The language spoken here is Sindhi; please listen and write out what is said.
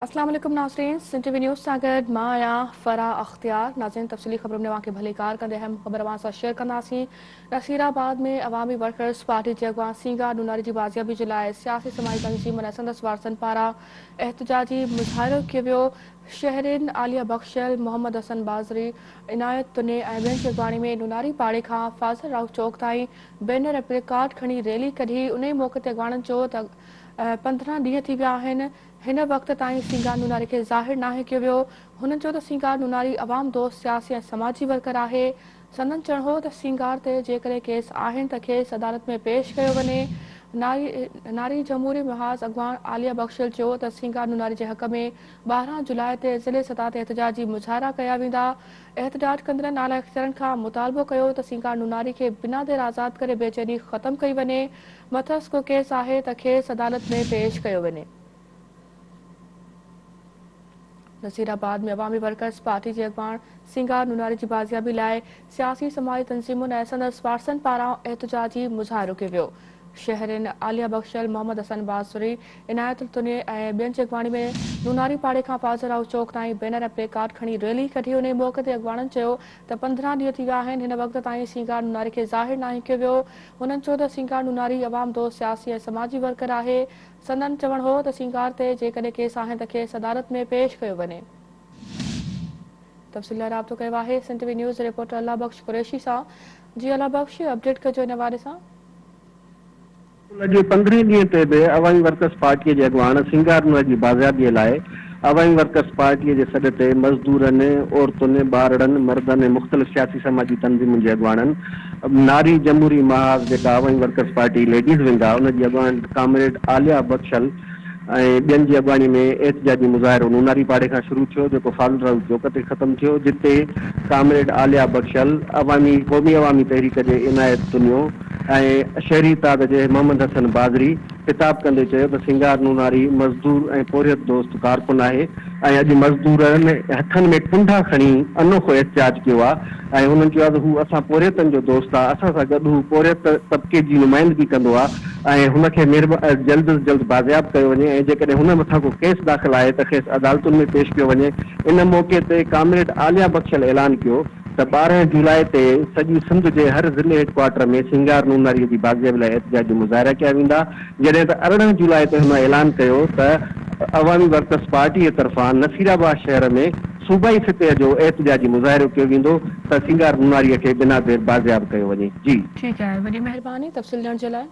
اسلام عليڪم ناظرين سنڌ ٽي وي نيوز سان گڏ مان آهيان فرح اختيار ناظرين تفصيلي خبرن ۾ اوهان کي ڀليڪار ڪندي اهم خبر اوهان سان شيئر ڪنداسين نصير آباد ۾ عوامي ورڪرز پارٽي جي اڳواڻ سينگار نوناري جي بازيابي جي لاء سياسي سماجي تنظيمن ۽ سندس وارثن پاران احتجاجي مظاهرو ڪيو ويو شهرين عاليه بخشل، محمد حسن بازري، عنايت تني ۽ ٻين جي اڳواڻي ۾ نوناري پاڙي کان فاضل راهو چوڪ تائين بينر ۽ پلي ڪارڊ کڻي ريلي ڪڍي انهي موقعي تي اڳواڻن چيو ته 15 ڏينهن ٿي ويا آهن هن وقت تائين سينگار نوناري کي ظاهر ناهي ڪيو ويو. هنن چيو ته سينگار نوناري عوام دوست سياسي ۽ سماجي ورڪر آهي. سندن چوڻ هو ته سينگار تي جيڪڏهن ڪيس آهن ته کيس عدالت ۾ پيش ڪيو وڃي. ناري جمهوري محاذ اڳواڻ عاليه بخشل چيو ته سينگار نوناري جي حق ۾ 12 جولاء تي ضلعي سطح تي احتجاجي مظاهرا ڪيا ويندا. احتجاج ڪندڙن اعليٰ اختيارين کان مطالبو ڪيو ته سينگار نوناري کي بنا دير آزاد ڪري بيچيني ختم ڪئي وڃي. مٿس ڪو ڪيس آهي ته کيس عدالت ۾ پيش ڪيو وڃي. نصير آباد ۾ عوامي ورڪرز پارٽي جي اڳواڻ سينگار نوناري جي بازيابي لاء سياسي سماجي تنظيمن ۽ سندس وارثن پاران احتجاجي مظاهرو ڪيو ويو. شهرين عاليه بخشل، محمد حسن بازري، عنايت التنيي ۽ ٻين جي اڳواڻي ۾ نوناري پاڙي کان فاضل هائوس چوڪ تائين بينر ۽ پلي ڪارڊ کڻي ريلي ڪڍي انهي موقعي تي اڳواڻن چيو ته 15 ڏينهن ٿي ويا آهن هن وقت تائين سينگار نوناري کي ظاهر ناهي ڪيو ويو هنن چيو ته سينگار نوناري عوام دوست سياسي ۽ سماجي ورڪر آهي. سندن چوڻ هو ته سينگار تي جيڪڏهن ڪيس آهن ته کيس عدالت ۾ پيش ڪيو وڃي. تفصيل لاء رابطو ڪيو آهي سنڌ ٽي وي نيوز رپورٽر الله بخش قريشي سان. جي الله بخش اپڊيٽ ڪجو ان حوالي سان. اڄ پندرهين ڏينهن تي به عوامي ورڪرز پارٽيء جي اڳواڻ سينگار نور جي بازيابيء لاء عوامي ورڪرز پارٽيء جي سڏ تي مزدورن، عورتن، ٻارڙن، مردن ۽ مختلف سياسي سماجي تنظيمن جي اڳواڻن ناري جمهوري محاذ جيڪا عوامي ورڪرز پارٽي ليڊيز ونگ آهي ان جي اڳواڻ ڪامريڊ عاليه بخشل ۽ ٻين جي اڳواڻي ۾ احتجاجي مظاهرو نوناري پاڙي کان شروع ٿيو جيڪو فاضل راهو چوڪ تي ختم ٿيو جتي ڪامريڊ عاليه بخشل عوامي قومي عوامي تحريڪ جي عنايت تنيو ۽ شهري اتحاد جي محمد حسن بازري خطاب ڪندي چيو ته سينگار نوناري مزدور ۽ پورهيت دوست ڪارڪن آهي ۽ اڄ مزدورن هٿن ۾ ڪنڊا کڻي انوکو احتجاج ڪيو آهي ۽ هنن چيو آهي ته هو اسان پورهيتن جو دوست آهي اسان سان گڏ هو پورهيت طبقي جي نمائندگي ڪندو آهي ۽ هن کي جلد از جلد بازياب ڪيو وڃي ۽ جيڪڏهن هن مٿان ڪو ڪيس داخل آهي ته کيس عدالتن ۾ پيش ڪيو وڃي ان موقعي تي ڪامريڊ عاليه بخشل اعلان ڪيو ته 12 جولاء تي سڄي سنڌ جي هر ضلعي هيڊ ڪوارٽر ۾ سينگار نوناري جي بازيابي لاء احتجاجي مظاهرا ڪيا ويندا، جڏهن ته 18 جولاء تي هن اعلان ڪيو ته عوامي ورڪرز پارٽي طرفان نصيرآباد شهر ۾ صوبائي سطح جو احتجاجي مظاهرو ڪيو ويندو ته سينگار نوناري کي بنا دير بازياب ڪيو وڃي. جي. ٺيڪ آهي وڏي مهرباني تفصيل ڏيڻ جي لاء.